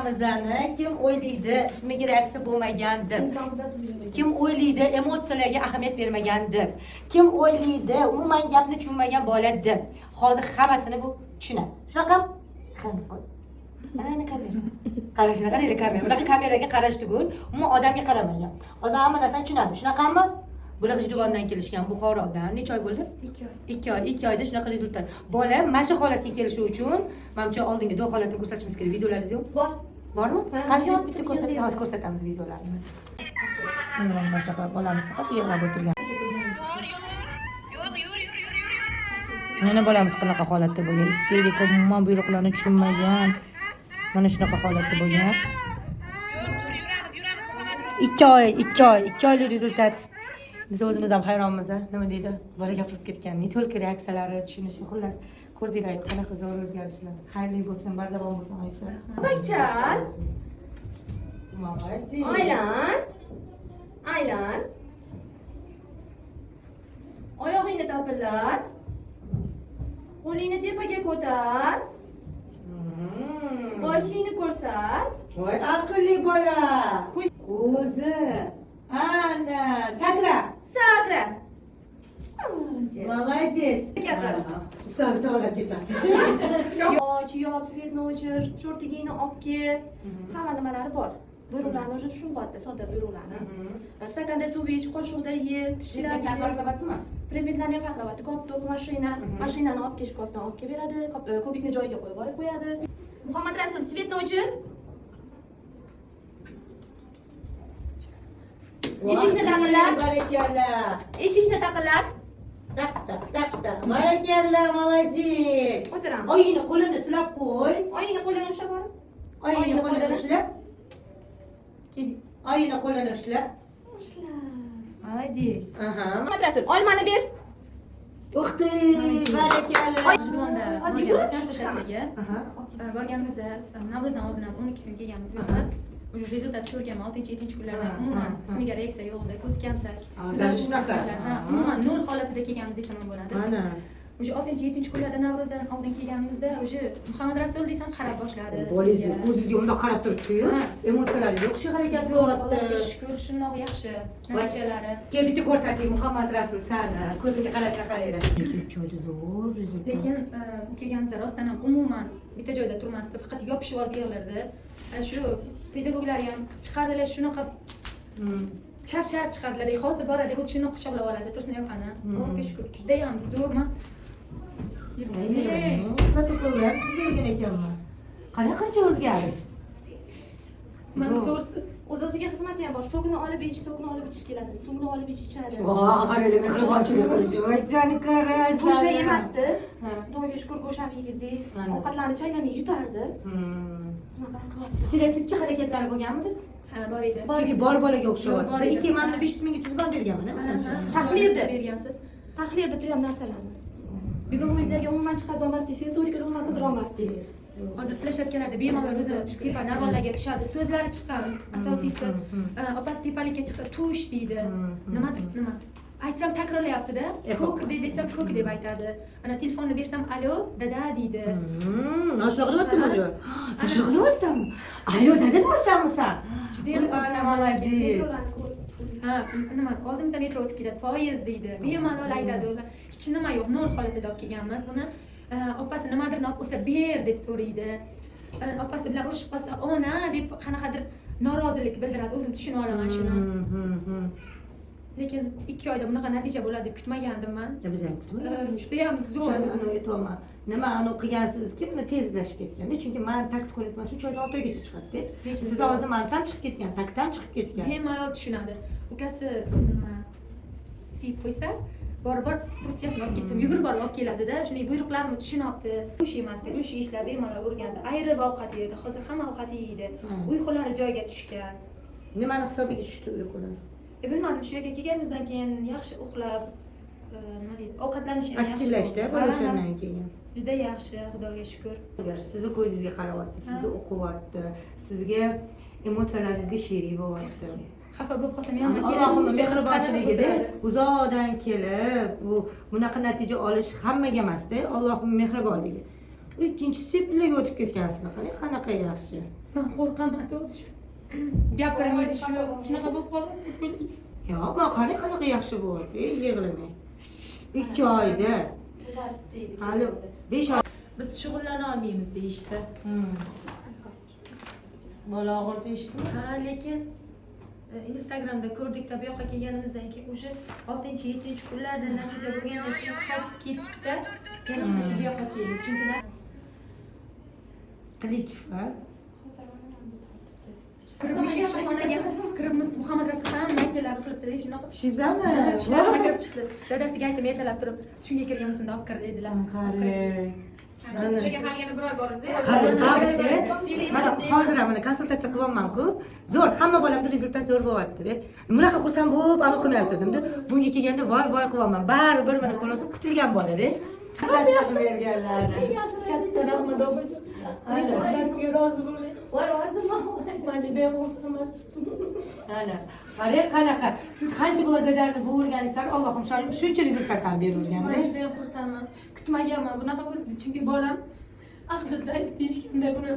Bolamizani kim o'ylaydi ismiga reaksiya bo'lmagan deb? Inson kuzatuvchi. Kim o'ylaydi emotsiyalarga ahamiyat bermagan deb? Kim o'ylaydi umuman gapni tushunmagan bola deb? Hozir hammasini bu tushunadi. Shunaqami? Ana kamera. Qarashini qaranglar kamera. Bunaqa kameraga qarash tugul, umuman odamga qaramagan. Hozir hamma narsani tushunadi. Shunaqami? Bular G'ijduvondan kelishgan, Buxorodan. Necha oy bo'ldi? 2 oy. 2 oy, 2 oyda shunaqa результат. Bola mana shu holatga kelishi uchun, manimcha oldingi do holatini ko'rsatishimiz kerak. Videolaringiz yo'q? Bor. Bormi? Ha, Qani bitta bitta ko'rsatib, hozir ko'rsatamiz videolarni. Mana shunaqa bolamiz faqat yig'lab o'tirgan. Mana bolamiz qanaqa holatda bo'lgan. Isterika, umuman buyruqlarni tushunmagan. Mana shunaqa holatda bo'lgan. 2 oy, 2 oy, 2 oylik результат. Biz o'zimiz ham hayronmiz, a? Nima deydi? Bola gapirib ketgan. Не только reaksiyalari, tushunishi, xullas, ko'rdinglar qanaqa zo'r o'zgarishlar. Xayrli bo'lsin, bardavom bo'lsin oysi. Bakchal. Молодец. Aylan. Aylan. Oyog'ingni tapillat. Qo'lingni tepaga ko'tar. Boshingni ko'rsat. Voy aqlli bola. Ko'zi. Ana, sakra. Sakra. Молодец. Gapir. Ustoz to'g'ri ketadi. Och, yop, свет ni o'chir, shortigingni olib kel. Hamma nimalari bor. Buyruqlarni уже tushunyapti, sodda buyruqlarni. Stakanda suv ich, qoshiqda ye, tishlab ye. Farqlamadimi? Predmetlarni ham farqlayapti. Koptok, mashina, mashinani olib kelish shkafdan olib kelib beradi, ko'pikni joyiga qo'yib borib qo'yadi. Muhammad Rasul, свет ni o'chir. Eshikni taqillat. Barakalla. Eshikni taqillat. Tak tak tak tak. Barakalla, молодец. O'tiramiz. Oyingni qo'lini silab qo'y. Oyingni qo'lini ushlab borib. Oyingni Oyingni qo'lini qo'lini. ushlab. Oyingni qo'lini ushlab. Ushlab. Молодец. Aha. Muhammad Rasul, olmani ber. Ух ты, barakalla. G'ijduvonda Hozir borganmiz yugurib konsultatsiyaga. Aha. Borganimizda Navro'zdan oldin ham 12 kun kelganmiz bu yoqqa. Уже результат ko'rganman 6-7 kunlarda umuman ismiga reaksiya yo'q edi, ko'z kaltak. Даже shunaqa. Ha, umuman nol holatida kelganmiz desam ham bo'ladi. Mana. Уже 6-7 kunlarda Navro'zdan oldin kelganimizda уже Muhammad Rasul desam qarab boshladi. Bolangiz sizga. o'zizga bundoq qarab turibdi-yu. Ha. Emotsiyalaringiz yo'q, shu harakat Zo'r, qilyapti. Allohga shukur, shundoq yaxshi natijalari. Kel bitta ko'rsating Muhammad Rasul sani. Ko'zimga qarashni qaranglar. Lekin 2 oyda zo'r результат. Lekin kelganimizda rostdan ham umuman bitta joyda turmasdi, faqat yopishib olib yig'lardi. Shu pedagoglar ham chiqardilar shunaqa charchab chiqardilar. Hozir boradi, o'zi shuni quchoqlab oladi, Tursun opani. Allohga shukur, judayam zo'r. Man Protokollar tuzib bergan ekanman. Qarang qancha o'zgarish. Man Zo'r. to'g'risi O'z o'ziga xizmati ham bor. Sokni olib ich, sokni olib ichib keladi. Suvni olib ich ichadi. Voy, qaranglar mehribonchilik qilishi. Voy, jani qaraslar. Go'shtlar yemasdi. Ha. Xudoga shukur go'sht ham yegizdik. Mana. Ovqatlarni chaynamay yutardi. Shunaqa qilyapti. Stereotipchi harakatlari bo'lganmidi? Ha, bor edi. Chunki bor bolaga o'xshayapti. Bor edi. Ikki mana 500 mingga tuzib ham berganman, Ha, Tahlildi. Bergansiz. Taxlirdi prям narsalarni. Begovойlarga umuman chiqazolmasdik, sensorikani umuman qildira olmasdik. Hozir площадка larda bemalol o'zi tepa narvonlarga tushadi. So'zlari chiqqan. Asosiysi opasi tepalikka chiqsa tush deydi. Nima nima? Aytsam takrorlayapti-da. Eho. Ko'k desam ko'k deb aytadi. Ana telefonni bersam alo dada deydi. Shunaqa deyaptimi o'zi? Sen shunaqa deyapsanmi? Alo dada deyapsanmi sen? Judayam Ana молодец. Metrolarni ko'rib. Ha, nima oldimizda metro o'tib ketadi, poyezd deydi. Bemalol aytadi ular. Hech nima yo'q, nol holatida olib kelganmiz buni. Opasi nimadir olib qo'ysa ber deb so'raydi. Opasi bilan urushib qolsa ona deb qanaqadir norozilik bildiradi. O'zim tushunib olaman shuni. Lekin 2 oyda bunaqa natija bo'ladi deb kutmagandim man. Biz ham kutmagandik. Judayam zo'r. O'shani aytyapman. Nima anavi qilgansizki, buni tezlashib ketganda. Chunki man takt ko'nikmasi 3 oydan 6 oygacha chiqadi-da. Lekin Sizda hozir mantan chiqib ketgan, taktdan chiqib ketgan. Bemalol tushunadi. Ukasi nima siyib qo'ysa, borib borib truskasini olib ketsam, yugurib borib olib keladida. Shunday buyruqlarimni tushunyapti. Go'sht yemasdi, go'sht yeyishlar bemalol o'rgandi. Ayirib ovqat yerdi. Hozir hamma ovqat yeydi. Uyqulari joyiga tushgan. Nimani hisobiga tushdi uyqular? Bilmadim, shu yerga kelganimizdan keyin yaxshi uxlab, nima deydi, ovqatlanishi ham yaxshi Aktivlashdi bo'ldi. bola Ha, o'shandan keyin. Juda yaxshi, Xudoga shukur. Sizni ko'zingizga qarayapti, sizni o'qiyapti, sizga emotsiyalaringizga sherik bo'lyapti. Xafa bo'lib qolsam ham Allohim mehribonchiligida uzoqdan kelib bu bunaqa natija olish hammaga emasda, Allohim mehribonligi. Ikkinchi sepilga o'tib ketgansiz, qarang qanaqa yaxshi. Man qo'rqaman, to'g'risi. Gapirmaydi shu, shunaqa bo'lib qoladi. Yo'q, man qarang, qanaqa yaxshi bo'lyapti, yig'lamang. 2 oyda. Tartibda edi. Hali 5 oy. Biz shug'ullana olmaymiz deyishdi. Bola og'ir deyishdimi? Ha, lekin Instagramda ko'rdikda, bu yoqqa kelganimizdan keyin уже oltinchi, yettinchi kunlarda natija bo'lgandan keyin qaytib ketdikda, yana bu yoqqa keldik, chunki Qilichev, ha? Hozir mana bu tartibda. Kirib beshinchi xonaga kiribmiz, Muhammad Rasul hamma akalar qilibdi, shunaqa. Tushizami? Shunaqa kirib chiqdi. Dadasiga aytdim, ertalab turib tushunga kirgan bo'lsin, olib kir dedilar. Qarang. Sizlarga hali yana bir oy bor edi. Qarang, barcha. Mana hozir ham mana konsultatsiya qilyapman-ku. Zo'r, hamma bolamda результат zo'r bo'lyapti-da. Bunaqa xursand bo'lib, anaqa qilmay o'tirdim-da. Bunga kelganda voy voy qilyapman. Baribir mana ko'rasiz, qutilgan bolada. Qilib berganlar. Katta rahmat, opajon. Sizga rozi bo'ling. Voy, roziman. Man judayam xursandman. Ana, qarang qanaqa. Siz qancha благодарный bo'lganingiz sari Allohim shohim shuncha результат ham Man beraverganda. judayam xursandman, kutmaganman bunaqa bo'ladi, chunki bolam aqli zaif deyishganda buni.